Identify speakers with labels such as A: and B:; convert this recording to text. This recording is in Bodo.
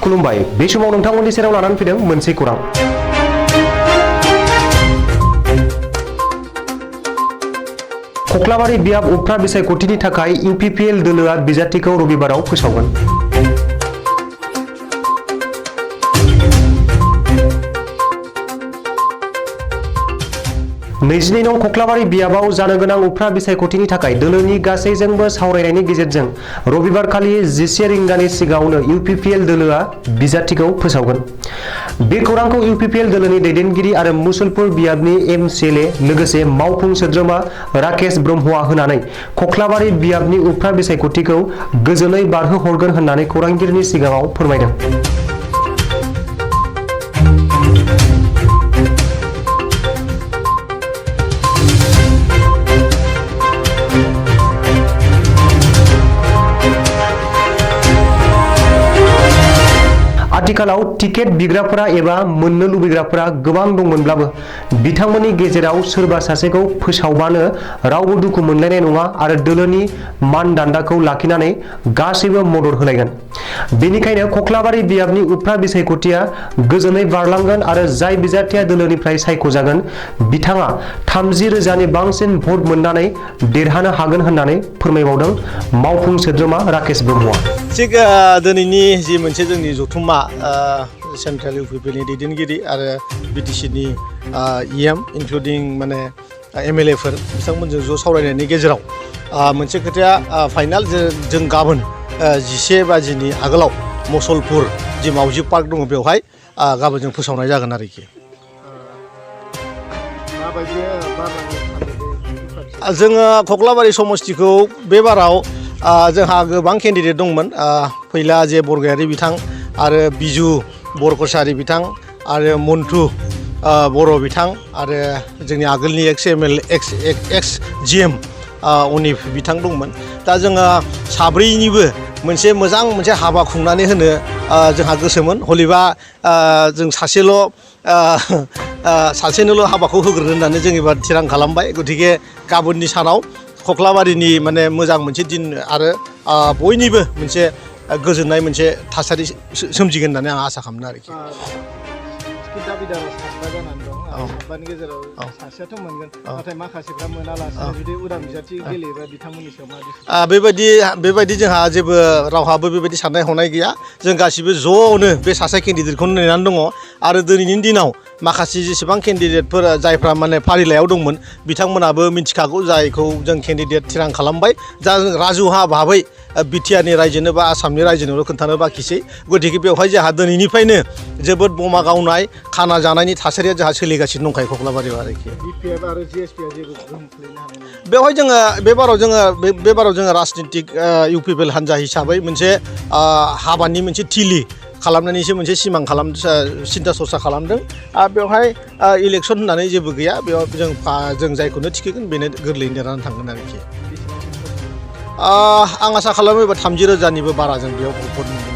A: खुलुमबाय बे समाव नोंथांमोननि सेराव लानानै फैदों मोनसे खौरां। खख्लाबारि बियाब उफ्रा बिसायख'थिनि थाखाय इउपिपिएल दोलोआ बिजाथिखौ रबिबाराव फोसावगोन। 22 नं खख्लाबारि बियाबाव जानो गोनां उफ्रा बिसायख'थिनि थाखाय दोलोनि गासैजोंबो सावरायनायनि गेजेरजों रबिबारखालि 11 रिंगानि सिगाङावनो इउपिपिएल दोलोआ बिजाथिखौ फोसावगोन। बे खौरांखौ इउपिपिएल दोलोनि दैदेनगिरि आरो मुसलपुर बियाबनि एमसिएलए लोगोसे मावफुं सोद्रोमा राकेश ब्रह्मआ होनानै खख्लाबारि बियाबनि उफ्रा बिसायख'थिखौ गोजोनै बारहोहरगोन होननानै खौरांगिरिनि सिगाङाव फोरमायदों। आथिखालाव टिकेट बिग्राफोरा एबा मोननो लुबैग्राफोरा गोबां दंमोनब्लाबो बिथांमोननि गेजेराव सोरबा सासेखौ फोसावबानो रावबो दुखु मोनलायनाय नङा आरो दोलोनि मानदान्दाखौ लाखिनानै गासैबो मदद होलायगोन। बेनिखायनो खख्लाबारि बियाबनि उफ्रा बिसायख'थिया गोजोनै बारलांगोन आरो जाय बिजाथिया दोलोनिफ्राय सायख'जागोन बिथाङा 30,000नि बांसिन भट मोननानै देरहानो हागोन होननानै फोरमायबावदों मावफुं सोद्रोमा राकेश ब्रह्मआ।
B: थिग दिनैनि जि मोनसे जोंनि जथुम्मा सेन्ट्रेल इउपिपिएलनि दैदेनगिरि आरो बिटिसिनि इएम इनक्लुडिं माने एमएलएफोर बिथांमोनजों ज' सावरायनायनि गेजेराव मोनसे खोथाया फाइनाल जों गाबोन 11 बाजिनि आगोलाव मुसलपुर जि मावजि पार्क दङ बेवहाय गाबोन जों फोसावनाय जागोन आरोखि। जोङो खख्लाबारि समस्तिखौ बे बाराव जोंहा गोबां केन्डिडेट दंमोन। फैला जे बरगयारि बिथां आरो बिजु बरकसारि बिथां आरो मन्टु बर' बिथां आरो जोंनि आगोलनि एक्स जिएम अनिफ बिथां दंमोन। दा जोङो साब्रैनिबो मोनसे मोजां मोनसे हाबा खुंनानै होनो जोंहा गोसोमोन। हलिबा जों सासेनोल' हाबाखौ होग्रोनो होननानै जों एबार थिरां खालामबाय। गतिके गाबोननि सानाव खख्लाबारिनि माने मोजां मोनसे दिन आरो बयनिबो मोनसे गोजोननाय मोनसे थासारि सोमजिगोन होननानै आं आसा खालामो आरोखि। बेबायदि जोंहा जेबो रावहाबो बेबायदि साननाय हनाय गैया। जों गासिबो ज'नो बे सासे केन्डिडेटखौनो नेनानै दङ आरो दिनैनि दिनाव माखासे जेसेबां केन्डिडेटफोर जायफ्रा माने फारिलाइयाव दंमोन बिथांमोनाबो मिथिखागौ जायखौ जों केन्डिडेट थिरां खालामबाय। दा राजुहा भाबै बिटिआरनि रायजोनो बा आसामनि रायजोनोल' खोन्थानो बाखिसै। गतिके बेवहाय जोंहा दिनैनिफ्रायनो जोबोद बमा गावनाय खाना जानायनि थासारिया जोंहा सोलिगासिनो दंखायो खख्लाबारियाव आरोखि। बेवहाय जोङो बे बाराव जोङो राजनितिक इउपिपिएल हान्जा हिसाबै मोनसे हाबानि मोनसे थिलि खालामनानैसो मोनसे सिमां सिन्था सरसा खालामदों। बेवहाय इलेक्सन होननानै जेबो गैया। बेयाव जों जायखौनो थिखोगोन बेनो गोरलैयैनो देरनानै थांगोन आरोखि। आं आसा खालामो एबा 30,000निबो बारा जों बेयाव भट मोनगोन।